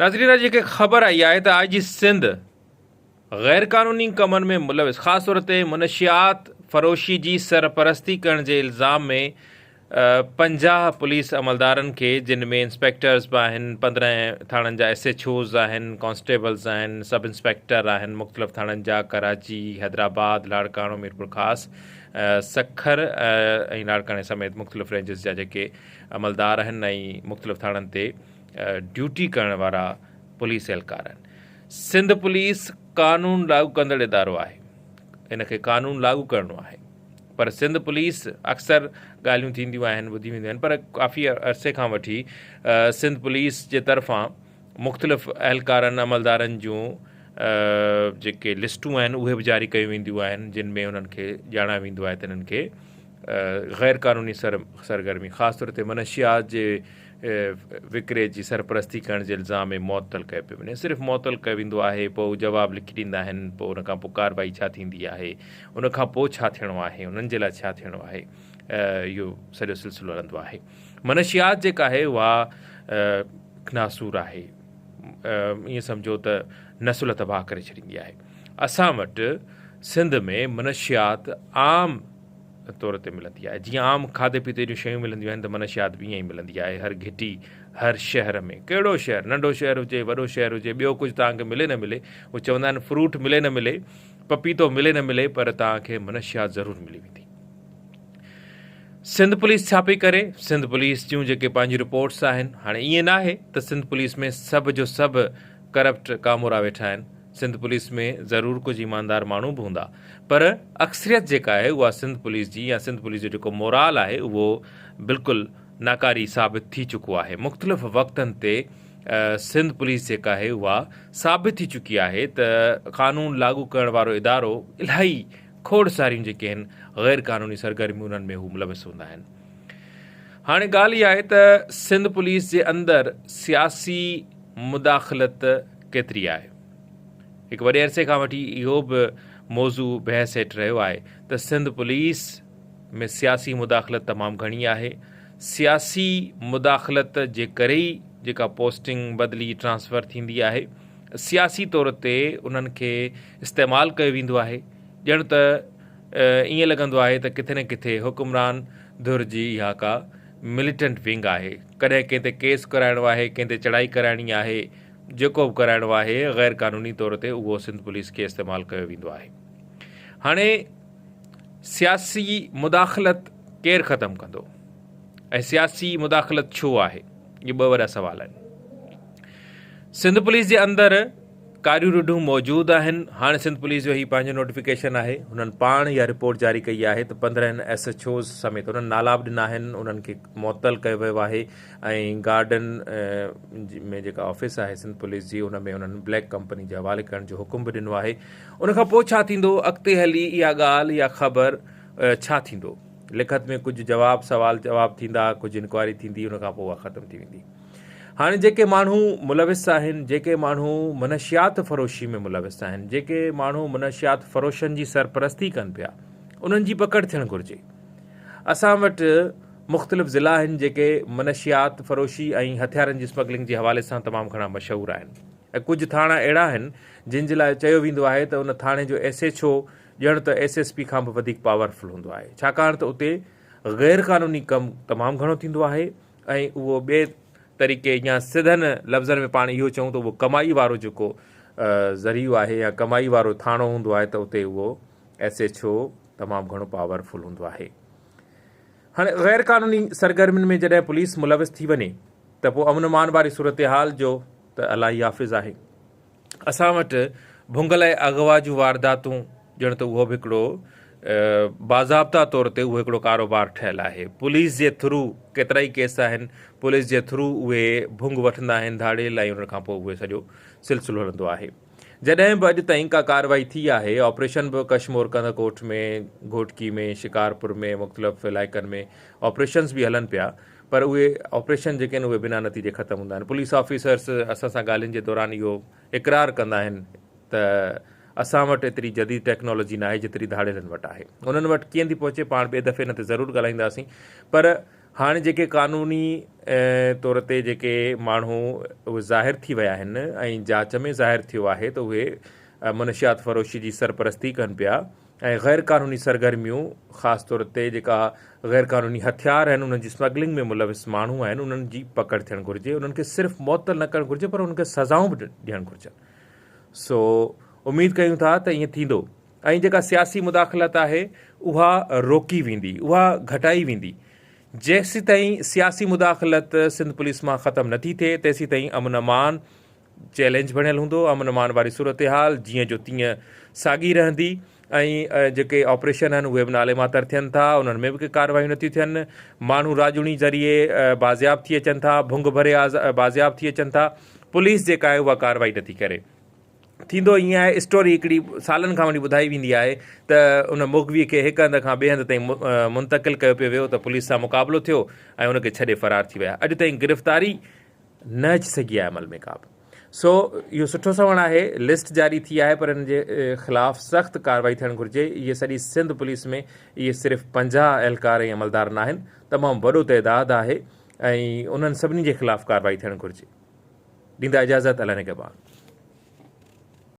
ناظرين اڄ هڪ خبر آئي آهي ته آء جي سنڌ غيرقانوني ڪمن ۾ ملوث خاص طور تي منشيات فروشي جي سرپرستي ڪرڻ جي الزام ۾ 50 پوليس عملدارن کي جن ۾ انسپيڪٽرز به آهن 15 ٿاڻن جا ايس ايڇ اوز آهن ڪانسٽيبلز آهن سب انسپيڪٽر آهن مختلف ٿاڻن جا ڪراچي حيدرآباد لاڙڪاڻو ميرپورخاص سکر ۽ لاڙڪاڻي سميت مختلف رينجز جا جيڪي عملدار آهن ۽ مختلف ٿاڻن تي ڊيوٽي ڪرڻ وارا پوليس اهلڪار آهن. سنڌ پوليس قانون لاڳو ڪندڙ ادارو آهي ان کي قانون لاڳو ڪرڻو آهي پر سنڌ پوليس اڪثر ڳالهيون ٿينديون آهن ٻڌيون وينديون آهن پر ڪافي عرصي کان وٺي سنڌ پوليس جي طرفان مختلف اهلڪارن عملدارن جون جيڪي لسٽون آهن اهي به جاري ڪيون وينديون آهن جن ۾ انهن کي ڄاڻايو ويندو آهي ته انهن کي غير قانوني سرگرمي خاص طور تي منشيات جي وڪري جي سرپرستي ڪرڻ جي الزام ۾ معطل ڪيو پيو وڃي صرف معطل ڪيو ويندو آهي پوء جواب لکي ڏيندا آهن پوء ان کان پوء ڪارروائي ڇا ٿيندي آهي ان کان پوء ڇا ٿيڻو آهي انهن جي لاء ڇا ٿيڻو آهي اهو سڄو سلسلو هلندو آهي منشيات جيڪا آهي اها ناسور آهي ائين سمجهو ته نسل تباهه ڪري ڇڏيندي آهي اسان وٽ سنڌ ۾ منشيات عام طور تي ملندي آهي جيئن عام کاڌي پيتي جون شيون ملنديون آهن ته منشيات به ائين ئي ملندي آهي هر گهٽي هر شهر ۾ ڪهڙو شهر ننڍو شهر هجي وڏو شهر هجي ٻيو ڪجهه توهان کي ملي نه ملي هو چوندا آهن فروٽ ملي نه ملي پپيتو ملي نه ملي پر توهان کي منشيات ضرور ملي ويندي سنڌ پوليس ڇا پئي ڪري سنڌ پوليس جون جيڪي پنهنجون رپورٽس آهن هاڻي ائين ناهي ته سنڌ پوليس ۾ سڀ جو سڀ ڪرپٽ ڪامورا ويٺا آهن سنڌ پوليس ۾ ضرور ڪجهه ايماندار ماڻهو به هوندا پر اڪثريت جيڪا آهي اها سنڌ پوليس جي يا سنڌ پوليس جو جيڪو مورال آهي اهو بلڪل ناڪاري ثابت ٿي چڪو آهي مختلف وقتن تي سنڌ پوليس جيڪا آهي اها ثابت ٿي چڪي آهي ته قانون لاڳو ڪرڻ وارو ادارو الاهي کوڙ ساريون جيڪي آهن غير قانوني سرگرميون انهن ۾ هو ملوث هوندا آهن هاڻي ڳالهه اها آهي ته سنڌ پوليس جي اندر سياسي مداخلت ڪيتري آهي؟ هڪ وڏي عرصي کان وٺي اهو به موضوع بحث هيٺ رهيو آهي ته سنڌ پوليس ۾ سياسي مداخلت تمام گهڻي آهي، سياسي مداخلت جي ڪري ئي جيڪا پوسٽنگ، بدلي، ٽرانسفر ٿيندي آهي، سياسي طور تي انهن کي استعمال ڪيو ويندو آهي، ڄڻ ته ائين لڳندو آهي ته ڪٿي نه ڪٿي حڪمران ڌر جي اها ڪا مليٽنٽ ونگ آهي، ڪڏهن ڪنهن تي ڪيس ڪرائڻو آهي، ڪنهن تي چڙهائي ڪرائڻي آهي، جيڪو به ڪرائڻو آهي غير قانوني طور تي اهو سنڌ پوليس کي استعمال ڪيو ويندو آهي. هاڻي سياسي مداخلت ڪير ختم ڪندو ۽ سياسي مداخلت ڇو آهي؟ اهي ٻه وڏا سوال آهن. سنڌ پوليس جي اندر ڪاريون رڍون موجود آهن، هاڻي سنڌ پوليس جو هي پنهنجو نوٽيفڪيشن آهي، هنن پاڻ اها رپورٽ جاري ڪئي آهي ته 15 ايس ايڇ اوز سميت انهن نالا به ڏنا آهن، انهن کي معطل ڪيو ويو آهي ۽ گارڊن ۾ جيڪا آفيس آهي سنڌ پوليس جي ان ۾ انهن بليڪ ڪمپني جي حوالي ڪرڻ جو حڪم به ڏنو آهي، ان کان پوء ڇا ٿيندو اڳتي هلي اها ڳالهه يا خبر ڇا ٿيندو لکت ۾ ڪجهه جواب سوال جواب ٿيندا ڪجهه انڪوائري ٿيندي ان کان پوء اها ختم ٿي ويندي. هاڻي جيڪي ماڻهو ملوث آهن، جيڪي ماڻهو منشيات فروشي ۾ ملوث آهن، جيڪي ماڻهو منشيات فروشن جي سرپرستي ڪن پيا، انهن جي پڪڙ ٿيڻ گهرجي. اسان وٽ مختلف ضلعا آهن جيڪي منشيات فروشي ۽ هٿيارن جي اسمگلنگ جي حوالي سان تمام گهڻا مشهور آهن ۽ ڪجهه ٿاڻا اهڙا آهن جن جي لاء چيو ويندو آهي ته ان ٿاڻي جو ايس ايڇ او ڄڻ ته ايس ايس پي کان به وڌيڪ پاورفل هوندو آهي ڇاڪاڻ ته اتي غير قانوني ڪم تمام گهڻو ٿيندو آهي ۽ اهو ٻئي طريقي يا سڌن لفظن ۾ پاڻ اهو چئون ته اهو ڪمائي وارو جيڪو ذريعو آهي يا ڪمائي وارو ٿاڻو هوندو آهي ته اتي اهو ايس ايڇ او تمام گهڻو پاورفل هوندو آهي. هاڻي غير قانوني سرگرمين ۾ جڏهن پوليس ملوث ٿي وڃي ته پوء امن امان واري صورتحال جو ته الله ئي حافظ آهي. اسان وٽ ڀنگل ۽ اغوا جون وارداتون ڄڻ ته اهو به هڪڙو باضابطا طور تي اهو هڪڙو ڪاروبار ٺهيل آهي. پوليس جي ٿرو ڪيترائي ڪيس آهن، پوليس جي ٿرو اهي ڀنگ وٺندا آهن ڌاڙيل ۽ ان کان پوء اهي سڄو سلسلو هلندو آهي. جڏهن به اڄ تائين ڪا ڪارروائي ٿي آهي، آپريشن به ڪشمور ڪنڌڪوٽ ۾، گهوٽڪي ۾، شڪارپور ۾ مختلف علائقن ۾ آپريشنز به هلن پيا پر اهي آپريشن جيڪي آهن اهي بنا نتيجي ختم هوندا آهن. پوليس آفيسرس اسان سان ڳالهين جي دوران اهو اقرار ڪندا آهن ته اسان وٽ ايتري جديد ٽيڪنالاجي ناهي جيتري ڌاڙيلن وٽ آهي. انهن وٽ ڪيئن ٿي پهچي پاڻ ٻئي دفعي ان تي ضرور ڳالهائينداسين پر هاڻي جيڪي قانوني طور تي جيڪي ماڻهو اهي ظاهر ٿي ويا آهن ۽ جاچ ۾ ظاهر ٿيو آهي ته اهي منشيات فروشي جي سرپرستي ڪن پيا ۽ غير قانوني سرگرميون خاص طور تي جيڪا غير قانوني هٿيار آهن انهن جي اسمگلنگ ۾ ملوث ماڻهو آهن انهن جي پڪڙ ٿيڻ گهرجي انهن کي صرف معطل نه ڪرڻ گهرجي پر انهن کي سزائون به ڏيڻ گهرجن سو اميد ڪيون ٿا ته ائين ٿيندو ۽ جيڪا سياسي مداخلت آهي اها روڪي ويندي اها گهٽائي ويندي جيسيتائين سياسي مداخلت سنڌ پوليس مان ختم نٿي ٿئي تيسيتائين امن امان چئلينج بڻيل هوندو امن امان واري صورتحال جيئن جو تيئن ساڳي رهندي ۽ جيڪي آپريشن آهن اهي به نالي ماتر ٿين ٿا انهن ۾ به ڪي ڪارروايون نٿيون ٿين ماڻهو راڄوڻي ذريعي بازياب ٿي اچن ٿا ڀنگ ڀري بازياب ٿي اچن ٿا پوليس جيڪا آهي اها ڪارروائي نٿي ڪري ٿيندو ائين آهي اسٽوري هڪڙي سالن کان وٺي ٻڌائي ويندي آهي ته ان مغوي کي هڪ هنڌ کان ٻئي هنڌ تائين منتقل ڪيو پيو ويو ته پوليس سان مقابلو ٿيو ۽ ان کي ڇڏي فرار ٿي ويا اڄ تائين گرفتاري نه اچي سگهي آهي عمل ۾ ڪا به سو اهو سٺو سوڻ آهي لسٽ جاري ٿي آهي پر ان جي خلاف سخت ڪارروائي ٿيڻ گهرجي اهي سڄي سنڌ پوليس ۾ اهي صرف 50 اهلڪار ۽ عملدار ناهن تمام وڏو تعداد آهي ۽ انهن سڀني جي خلاف ڪارروائي ٿيڻ گهرجي ڏيندا اجازت الله نگهبان.